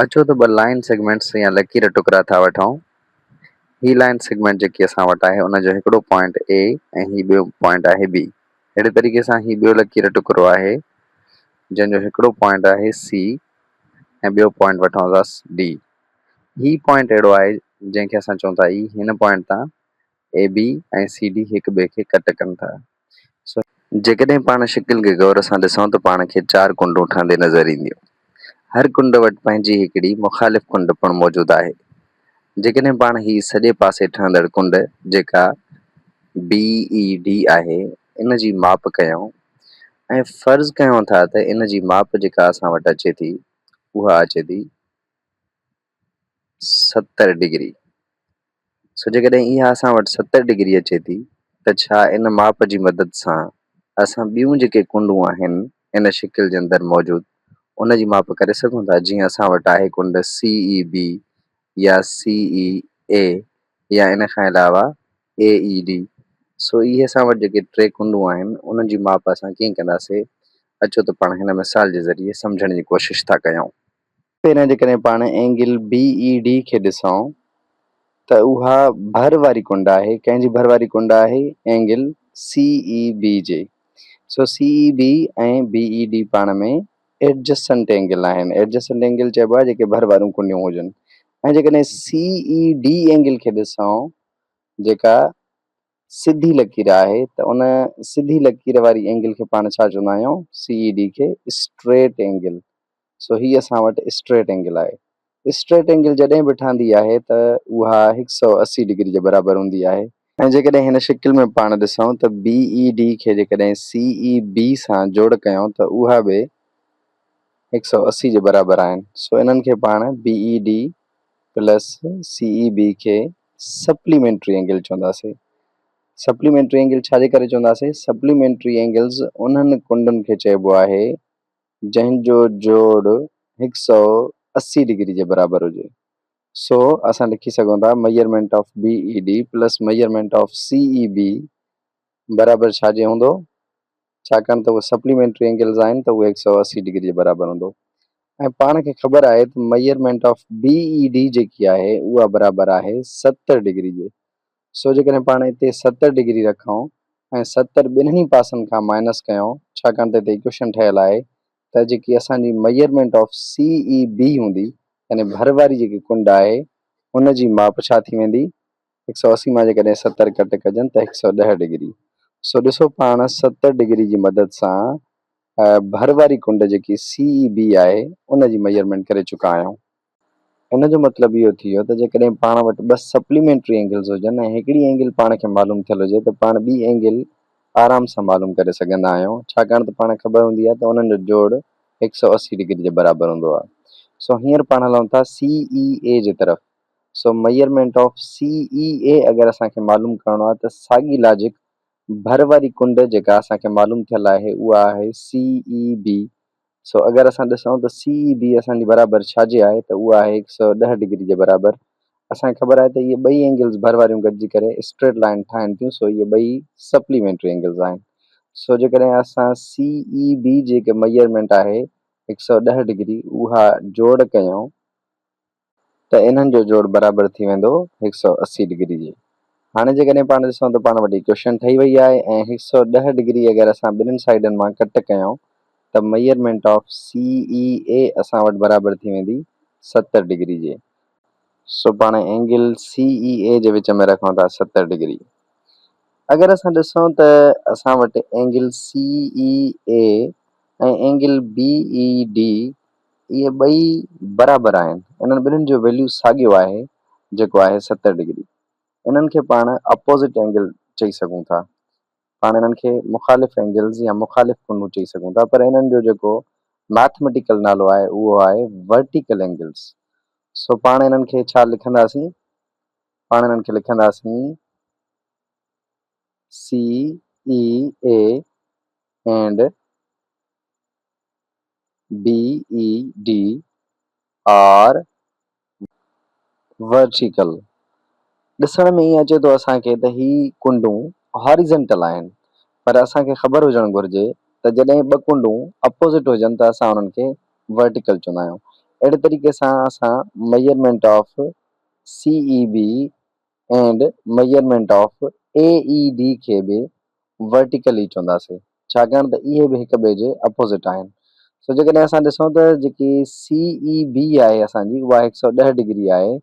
اچو ته ٻه لائين سيگمينٽس يا لڪير ٽڪرا ٿا وٺون. هي لائين سيگمينٽ جيڪي اسان وٽ آهي ان جو هڪڙو پوائنٽ اي ۽ هي ٻيو پوائنٽ آهي بي. اهڙي طريقي سان هي ٻيو لڪير ٽڪرو آهي جنهن جو هڪڙو پوائنٽ آهي سي ۽ ٻيو پوائنٽ وٺون ٿا ڊي. هي پوائنٽ اهڙو آهي جنهن کي اسان چئون ٿا اي. هن پوائنٽ تان اي بي ۽ سي ڊي هڪ ٻئي کي ڪٽ ڪن ٿا. سو جيڪڏهن پاڻ شڪل کي غور سان ڏسون ته پاڻ کي چار ڪنڊون ٺهندي نظر اينديون. هر ڪنڊ وٽ پنهنجي هڪڙي مخالف ڪنڊ پڻ موجود آهي. جيڪڏهن پاڻ هي سڄي پاسي ٺهندڙ ڪنڊ جيڪا BED آهي ان جي ماپ ڪيون ۽ فرض ڪيون ٿا ته ان جي ماپ جيڪا اسان وٽ اچي ٿي اها اچي ٿي 70 ڊگري. سو جيڪڏهن اها اسان وٽ 70 ڊگري اچي ٿي ته ڇا ان ماپ جي مدد سان اسان ٻيون جيڪي ڪنڊون آهن ان شڪل جي اندر موجود ان جي ماپ ڪري سگهون ٿا جيئن اسان وٽ آهي ڪنڊ CEB يا CEA يا ان کان علاوه AED سو اهي اسان وٽ جيڪي ٽي ڪنڊون آهن انهن جي ماپ اسان ڪيئن ڪنداسي اچو ته پاڻ هن مثال جي ذريعي سمجهڻ جي ڪوشش ٿا ڪيون. پهريان جيڪڏهن پاڻ اينگل BED کي ڏسون ته اها ڀر واري ڪنڊ آهي، ڪنهن جي ڀر واري ڪنڊ آهي؟ اينگل CEB جي. سو CEB ۽ BED پاڻ ۾ ايڊجسنٽ اينگل آهن. ايڊجسنٽ اينگل چئبو آهي جيڪي ڀر واريون ڪنڊيون هجن. ۽ جيڪڏهن CED angle کي ڏسون جيڪا سڌي لڪير آهي ته ان سڌي لڪير واري اينگل کي پاڻ ڇا چوندا آهيون؟ CED کي اسٽريٽ اينگل. سو هي اسان وٽ اسٽريٽ اينگل آهي. اسٽريٽ اينگل جڏهن به ٺهندي آهي ته اها هڪ سئو 80 ڊگري جي برابر هوندي آهي. ۽ جيڪڏهن هن شڪل ۾ پاڻ ڏسون ته BED کي جيڪڏهن CEB سان جوڙ ڪيون ته اها به هڪ سئو 80 جي برابر آهن. سو انهن کي پاڻ BED plus CEB کي سپليمينٽري اينگل چونداسين. سپليمينٽري اينگل ڇا جي ڪري چونداسين؟ سپليمينٽري اينگلز انهن ڪنڊن کي چئبو آهي جنهن جو جوڙ هڪ سئو 80 ڊگري جي برابر هجي. سو اسان لکي سگهون ٿا measurement of BED plus measurement of CEB برابر ڇا جي هوندو؟ ڇاڪاڻ ته اهي سپليمينٽري اينگلز آهن ته اهي هڪ سئو 80 ڊگري جي برابر هوندو ۽ پاڻ کي خبر آهي ته ميئرمينٽ آف BED جيڪي آهي اها برابر آهي 70 ڊگري جي. سو جيڪڏهن پاڻ هتي 70 ڊگري رکون ۽ 70 ٻنهي پاسن کان مائنس ڪيون ڇاڪاڻ ته هتي ايڪويشن ٺهيل آهي ته جيڪي اسان جي ميئرمينٽ آف CEB هوندي يعني ڀر واري جيڪي ڪنڊ آهي ان جي ماپ ڇا ٿي ويندي؟ هڪ سئو 80 مان جيڪڏهن 70 ڪٽ ڪجن ته هڪ سئو 10 ڊگري. سو ڏسو پاڻ 70 ڊگري جي مدد سان ڀر واري ڪنڊ جيڪي CEB آهي ان جي ميئرمينٽ ڪري چڪا آهيون. ان جو مطلب اهو ٿي ويو ته جيڪڏهن پاڻ وٽ ٻه سپليمينٽري اينگلز هجن ۽ هڪڙي اينگل پاڻ کي معلوم ٿيل هجي ته پاڻ ٻي اينگل آرام سان معلوم ڪري سگهندا آهيون ڇاڪاڻ ته پاڻ کي خبر هوندي آهي ته انهن جو جوڙ هڪ سئو 80 ڊگري جي برابر هوندو آهي. سو هينئر پاڻ هلون ٿا CEA جي طرف. سو ميئرمينٽ آف CEA اگر اسان کي معلوم ڪرڻو آهي ته ساڳي لاجڪ ڀر واري ڪنڊ جيڪا اسان کي معلوم ٿيل آهي اها آهي CEB سو اگر اسان ڏسون ته CEB اسان جي برابر ڇا جي آهي ته اها آهي 110 ڊگري جي برابر. اسان کي خبر آهي ته اهي ٻئي اينگلز ڀر واريون گڏجي ڪري اسٽريٽ لائين ٺاهن ٿيون سو اهي ٻئي سپليمينٽري اينگلز آهن. سو جيڪڏهن اسان CEB جي جيڪا ميئرمينٽ آهي 110 ڊگري اها جوڙ ڪيون ته انهن جو جوڙ برابر ٿي ويندو هڪ سئو 80 ڊگري جي. هاڻي جيڪڏهن پاڻ ڏسون ته پاڻ وٽ ايڪويشن ٺهي وئي آهي ۽ هڪ سئو 10 ڊگري اگر اسان ٻنهين سائيڊن مان ڪٽ ڪيون ته ميئرمينٽ آف CEA اسان وٽ برابر ٿي ويندي 70 ڊگري جي. سو پاڻ اينگل CEA جي وچ ۾ رکون ٿا 70 ڊگري. اگر اسان ڏسون ته اسان وٽ اينگل CEA ۽ angle BED اهي ٻئي برابر آهن. انهن ٻنهين جو ويليو ساڳيو آهي جيڪو آهي 70 ڊگري. انهن کي پاڻ اپوزٽ اينگل چئي سگهون ٿا. پاڻ انهن کي مخالف اينگلز يا مخالف ڪنڊون چئي سگهون ٿا پر انهن جو جيڪو مئٿميٽيڪل نالو آهي اهو آهي ورٽيڪل اينگلز. سو پاڻ انهن کي ڇا لکنداسين؟ پاڻ انهن کي لکنداسين CEA and BED are vertical ڏسڻ ۾ ائين اچي ٿو اسان کي ته هي ڪنڊون هاريزنٽل آهن پر اسان کي خبر هجڻ گهرجي ته جڏهن ٻه ڪنڊون اپوزٽ هجن ته اسان انهن کي ورٽيڪل چوندا آهيون. اهڙي طريقي سان اسان measurement of C E B and measurement of A E D کي به ورٽيڪل ئي چونداسين ڇاڪاڻ ته اهي به هڪ ٻئي جي اپوزٽ آهن. سو جيڪڏهن اسان ڏسون ته جيڪي سي اي بي آهي اسان جي اها هڪ سؤ ڏهه ڊگري آهي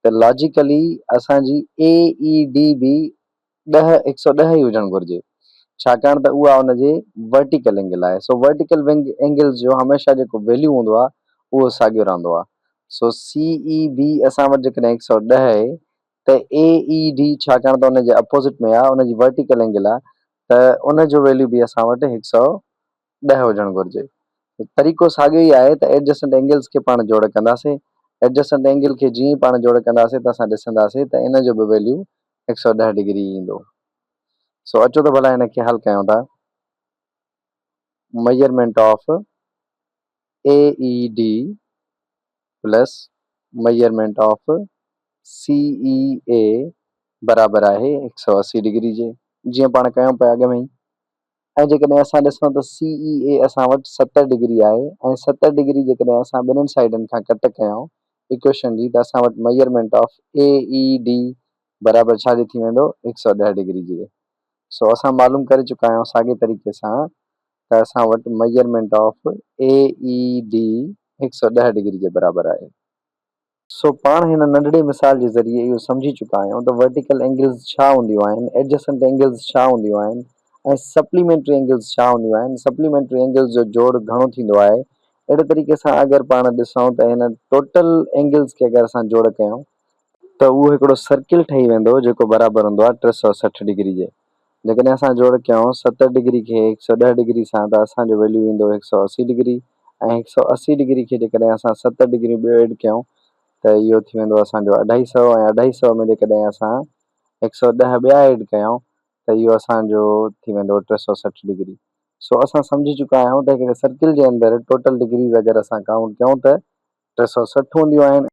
ته لاجيڪلي اسان جي اي اي ڊي به ڏهه هڪ سؤ ڏهه ئي هجڻ گهرجي ڇاڪاڻ ته اها ان جي ورٽيڪل اينگل آهي سو ورٽيڪل اينگلز جو هميشه جيڪو ويليو هوندو آهي اهو ساڳيو رهندو آهي سو سي اي بي اسان وٽ جيڪڏهن هڪ سؤ ڏهه آهي ته اي اي ڊي ڇاڪاڻ ته ان جي اپوزٽ ۾ آهي ان جي ورٽيڪل اينگل آهي ته ان جو ويليو به اسان وٽ هڪ سؤ ڏهه هجڻ گهرجي. طريقو ساڳيو ئي آهي ته ايڊجسنٽ اينگلز کي پاڻ جوڙ ڪنداسين. ايڊجسنٽ اينگل کي جيئن ئي پاڻ جوڙ ڪنداسين ته اسان ڏسنداسين ته ان جو به ويليو هڪ سؤ ڏهه ڊگري ئي ايندو. سو اچو ته ڀلا هن کي حل ڪيون ٿا. Measurement of A E D plus measurement of C E A برابر آهي هڪ سؤ 80 ڊگري جي، جيئن پاڻ ڪيون پيا اڳ ۾ ئي. ۽ جيڪڏهن اسان ڏسون ته سي اي اي اسان وٽ 70 ڊگري آهي ۽ 70 ڊگري جيڪڏهن اسان ٻنهين سائيڊن کان ڪٽ ڪيون ايڪويشن جي ته اسان وٽ measurement of A A D برابر ڇا جي ٿي ويندو هڪ سؤ ڏهه ڊگري جي. سو اسان معلوم ڪري چڪا آهيون ساڳي طريقي سان ته اسان وٽ measurement of A A D هڪ سؤ ڏهه ڊگري جي برابر آهي. سو پاڻ هن ننڍڙي مثال جي ذريعي اهو سمجهي چڪا آهيون ته ورٽيڪل اينگلز ڇا هونديون آهن، ايڊجسنٽ اينگلز ڇا هونديون آهن ۽ سپليمينٽري اينگلز ڇا هونديون آهن، سپليمينٽري اينگلز جو جوڙ گهڻو ٿيندو آهي. اهڙي طريقي سان اگر پاڻ ڏسون ته هن ٽوٽل اينگلز کي اگر اسان جوڙ ڪيون ته اهو هڪڙو سرڪل ٺهي ويندو جيڪو برابر هوندو آهي 360 ڊگري جي. جيڪڏهن اسان جوڙ ڪيون 70 ڊگري کي 110 ڊگري سان ته اسان جو ويليو ايندو 180 ڊگري ۽ 180 ڊگري کي جيڪڏهن اسان 70 ڊگريون ٻيو ايڊ ڪيون ته اهو ٿي ويندو اسان جو اڍائي سئو ۽ اڍائي سئو ۾ جيڪڏهن اسان 110 ٻيا ايڊ ڪيون ته اهو اسان جو ٿي ويندو 360 ڊگري. سو اسان سمجهي چڪا آهيون ته هڪڙي سرڪل جي اندر ٽوٽل ڊگريز اگر اسان ڪائونٽ ڪيون ته 360 هونديون آهن.